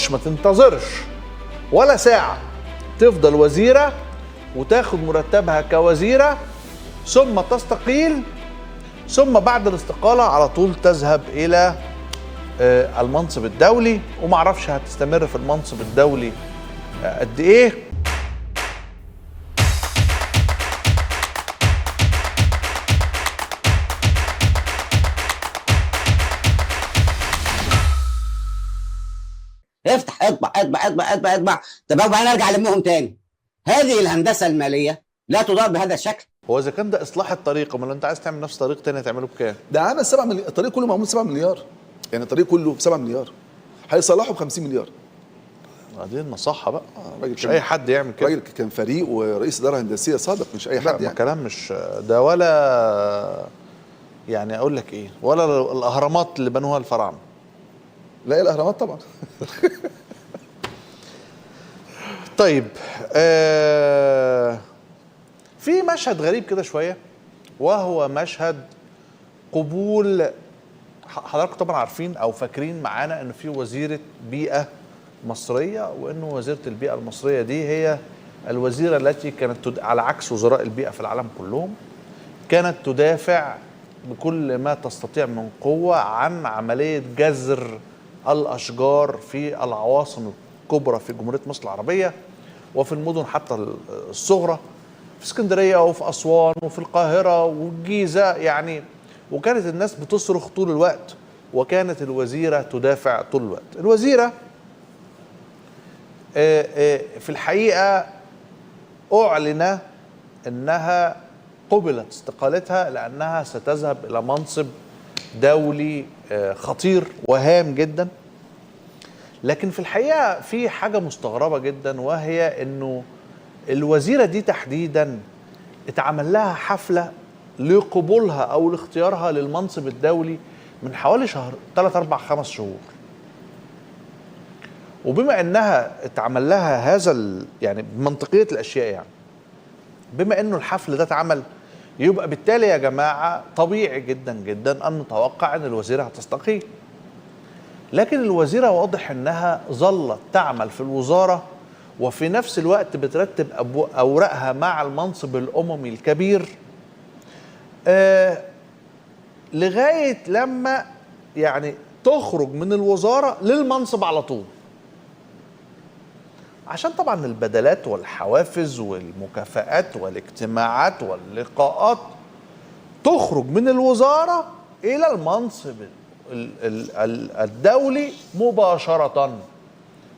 تقعدش ما تنتظرش ولا ساعة، تفضل وزيرة وتاخد مرتبها كوزيرة، ثم تستقيل، ثم بعد الاستقالة على طول تذهب إلى المنصب الدولي، ومعرفش هتستمر في المنصب الدولي قد إيه. افتح اطبع اطبع اطبع اطبع اطبع. طب وبعدين ارجع المهم تاني. هذه الهندسة المالية لا تدار بهذا الشكل. هو اذا كان ده اصلاح الطريق، امال انت عايز تعمل نفس طريق تاني هتعمله بكام؟ ده عمل 7 مليار، الطريق كله معمول 7 مليار، يعني الطريق كله ب 7 مليار هيصلحه ب 50 مليار. دي النصيحة بقى، راجل مش اي حد يعمل كده. راجل كان فريق ورئيس ادارة هندسية سابق، مش اي حد لا يعني. كلام مش ده ولا يعني اقول لك ايه، ولا الاهرامات اللي بنوها الفراعنة. لا الاهرامات طبعا. طيب في مشهد غريب كده شوية، وهو مشهد قبول. حضراتكم طبعا عارفين او فاكرين معانا ان في وزيره بيئة مصرية، وانه وزيره البيئة المصرية دي هي الوزيرة التي كانت على عكس وزراء البيئة في العالم كلهم، كانت تدافع بكل ما تستطيع من قوة عن عملية جزر الاشجار في العواصم الكبرى في جمهورية مصر العربية وفي المدن حتى الصغرى، في اسكندرية وفي اسوان وفي القاهرة والجيزه يعني. وكانت الناس بتصرخ طول الوقت، وكانت الوزيرة تدافع طول الوقت. الوزيرة في الحقيقة اعلن انها قبلت استقالتها لانها ستذهب الى منصب دولي خطير وهام جدا. لكن في الحقيقة في حاجة مستغربه جدا، وهي انه الوزيرة دي تحديدا اتعمل لها حفلة لقبولها او لاختيارها للمنصب الدولي من حوالي شهر 3 4 5 شهور. وبما انها اتعمل لها هذا يعني بمنطقية الاشياء، يعني بما انه الحفل ده اتعمل، يبقى بالتالي يا جماعة طبيعي جدا جدا ان نتوقع ان الوزيرة هتستقيل. لكن الوزيرة واضح انها ظلت تعمل في الوزارة، وفي نفس الوقت بترتب اوراقها مع المنصب الاممي الكبير، لغاية لما يعني تخرج من الوزارة للمنصب على طول، عشان طبعا البدلات والحوافز والمكافآت والاجتماعات واللقاءات، تخرج من الوزارة الى المنصب الدولي مباشرة.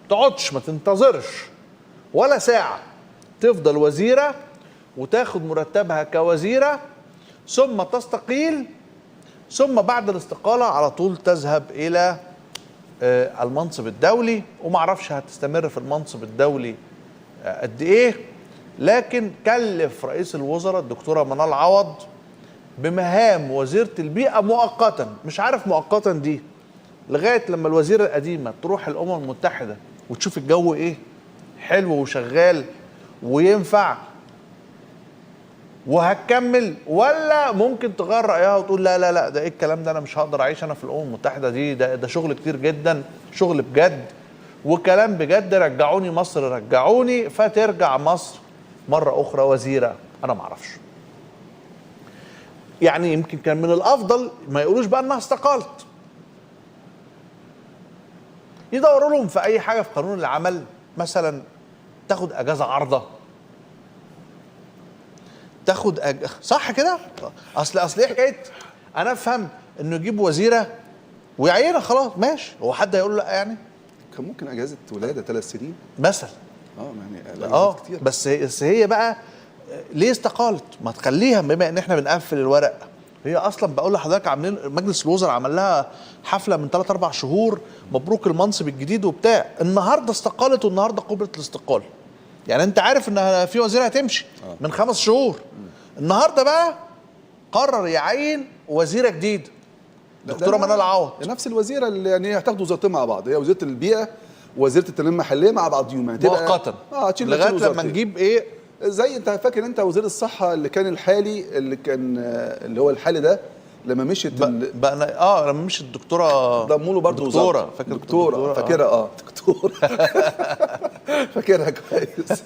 تقعدش ما تنتظرش ولا ساعة، تفضل وزيرة وتاخد مرتبها كوزيرة، ثم تستقيل، ثم بعد الاستقالة على طول تذهب إلى المنصب الدولي، ومعرفش هتستمر في المنصب الدولي قد إيه. لكن كلف رئيس الوزراء الدكتورة منال عوض بمهام وزيرة البيئة مؤقتا، مش عارف مؤقتا دي لغاية لما الوزيرة القديمة تروح الأمم المتحدة وتشوف الجو إيه، حلو وشغال وينفع وهتكمل، ولا ممكن تغير رأيها وتقول لا لا لا ده إيه الكلام ده، أنا مش هقدر أعيش أنا في الأمم المتحدة دي، ده شغل كتير جدا، شغل بجد وكلام بجد، رجعوني مصر رجعوني. فترجع مصر مرة أخرى وزيرة. أنا معرفش، يعني يمكن كان من الأفضل ما يقولوش بقى إنها استقالت، يدوروا لهم في أي حاجة في قانون العمل، مثلا تاخد أجازة عارضة، تاخد صح كده؟ أصل إيه حكاية؟ أنا أفهم إنه يجيب وزيرة ويعينها خلاص ماشي، هو حد هيقول له لأ يعني؟ كان ممكن أجازة ولادة 3 سنين مثلا. يعني كتير. بس هي بقى ليه استقالت؟ ما تخليها، بما ان احنا بنقفل الورق. هي اصلا بقول لحضرتك عاملين مجلس الوزراء عمل لها حفلة من 3 4 شهور، مبروك المنصب الجديد وبتاع. النهارده استقالت، والنهارده قبلت الاستقالة. يعني انت عارف ان في وزيره هتمشي من 5 شهور، النهارده بقى قرر يعين وزيره جديدة، دكتورة منال عوض. نفس الوزيرة اللي يعني هتاخدوا وزارتين مع بعض، هي وزيره البيئة ووزيره التنمية المحلية مع بعضيهم، يعني مؤقتا لغاية لما نجيب ايه. زي انت فاكر انت وزير الصحة اللي كان الحالي، اللي كان اللي هو الحالي ده، لما مشيت بقى لما مشيت الدكتورة، ضموا له برضه دكتورة، وزارته. فاكر دكتورة، الدكتورة؟ فاكرها، دكتورة فاكرها كويس.